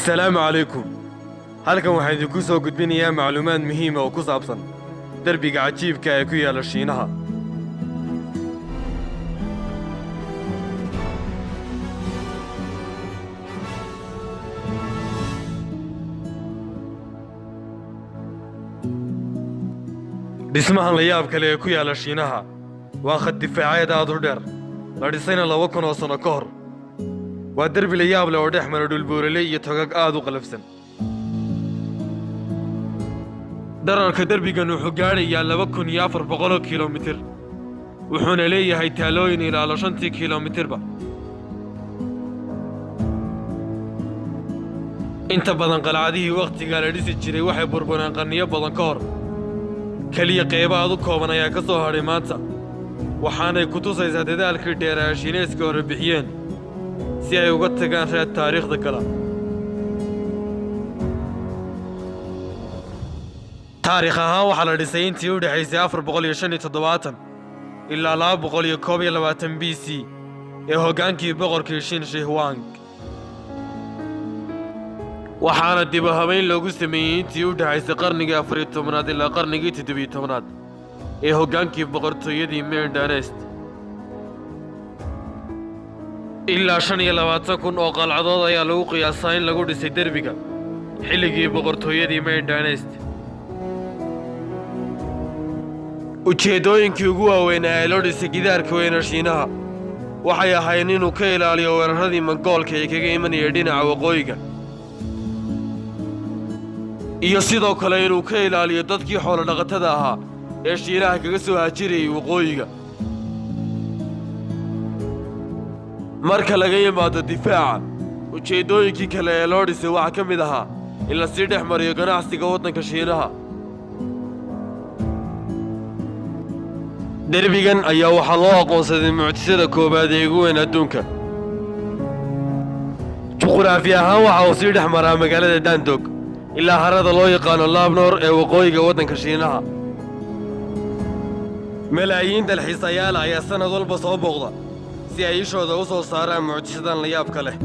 Assalaamu calaykum. Halkan waxaan idinku soo gudbinayaa macluumaad muhiima oo ku saabsan derbiga cajiibka ee ku yaalla Shiinaha. Dhismahan la yaab kale ee ku yaalla Shiinaha waa khad difaaceed aad u dheer, la dhisayna 2000 oo sano ka hor. Waa derbi la yaab leh oo dhex mara dhulbuurale iyo togag aad u qalafsan. Dhererka derbigan wuxuu gaadhayaa 2400 kilomitir, wuxuuna leeyahay taalooyin ilaalo shantii kilomitirba. Inta badan qalcadihii wakhtigaa la dhisi jiray waxay burbureen qarniyo badan ka hor. Keliya qeybo aad u kooban ayaa ka soo hadhay maanta, waxaanay ku tusaysaa dadaalkii dheeraa Shiinayska hore bixiyeen si ay uga tagaan raad taariikhda gala. Taariikh ahaan waxaa la dhisay intii u dhexaysay 475 ilaa 221 BC ee hoggaankii boqorkii Shin Shi Huang, waxaana dib u habayn loogu sameeyey intii u dhexaysay qarnigii 14aad ilaa qarnigii 17aad ee hoggaankii boqortooyadii Ming Dynasty. Ilaa 25,000 oo qalcadood ayaa lagu qiyaasaa in lagu dhisay derbiga xilligii boqortooyadii Ming Dynasty. Ujeeddooyinkii ugu waaweynaa ee loo dhisay gidaarka weyna Shiinaha waxay ahayn inuu ka ilaaliyo weeraradii Mangoolka ee kaga imanayay dhinaca waqooyiga, iyo sidoo kale inuu ka ilaaliyo dadkii xoolo dhaqatada ahaa ee Shiinaha kaga soo haajirayay waqooyiga. Marka laga yimaado difaaca, ujeeddooyinkii kale ee loo dhisay waxaa ka mid ahaa in la sii dhex mariyo ganacsiga waddanka Shiinaha. Derbigan ayaa waxaa loo aqoonsaday mucjisada koowaad ee ugu weyn adduunka. Juquraafi ahaan waxa uu sii dhex maraa magaalada Dandog ilaa harada loo yaqaano Laabnoor ee waqooyiga waddanka Shiinaha. Malaayiin dalxiisayaal ayaa sannad walba soo booqda si ay ishooda u soo saaraan mucjisadan la yaabka leh.